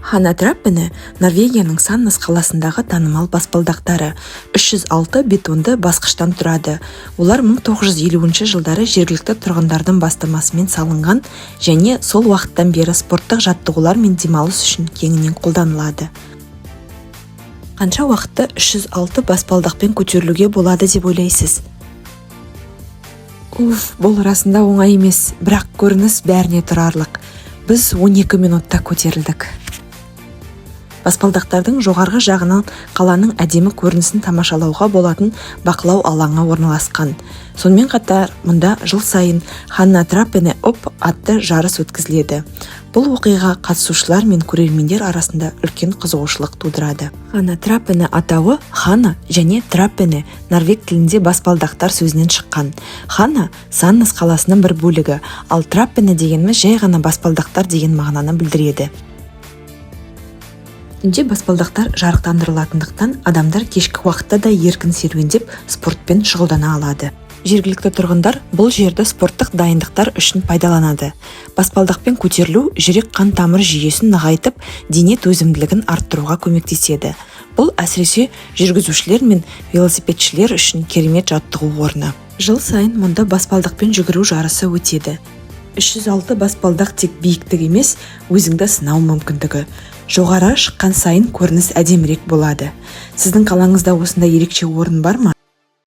Ханна-Траппене – Норвегияның Саннес қаласындағы танымал баспалдақтары. 306 бетонды басқыштан тұрады. Олар 1950 жылдары жергілікті тұрғындардың бастамасымен салынған және сол уақыттан бері спорттық жаттығулар мен демалыс үшін кеңінен қолданылады. Қанша уақытта 306 баспалдақпен көтерілуге болады деп ойлайсыз? Уф, бұл расында оңай емес, бірақ көрініс бәріне тұрарлық. Біз 12 минутта көтерілдік. Баспалдақтардың жоғарғы жағынан қаланың әдемі көрінісін тамашалауға болатын бақылау алаңы орналасқан. Сонымен қатар мұнда жыл сайын «Ханна Траппене Оп» атты жарыс өткізіледі. Бұл оқиға қатысушылар мен көрермендер арасында үлкен қызығушылық тудырады. Ханна Траппене атауы «Хана» және «Траппене» норвег тілінде баспалдақтар сөзінен шыққан. Хана – Саннес қаласының бір бөлігі, ал «Траппене» дегеніміз жай ғана баспалдақтар деген мағынаны білдіреді. Түнде баспалдақтар жарықтандырылатындықтан, адамдар кешкі уақытта да еркін серуендеп, спортпен шұғылдана алады. Жергілікті тұрғындар бұл жерді спорттық дайындықтар үшін пайдаланады. Баспалдақпен көтерілу жүрек қан тамыр жүйесін нығайтып, дене төзімділігін арттыруға көмектеседі. Бұл әсіресе жүргізушілер мен велосипедшілер үшін керемет жаттығу орны. Жыл сайын мұнда баспалдақпен жүгіру жарысы өтеді. 306 баспалдақ тек биіктік емес, өзіңді сынау мүмкіндігі. Жоғары шыққан сайын көрініс әдемірек болады. Сіздің қалаңызда осындай ерекше орын бар ма?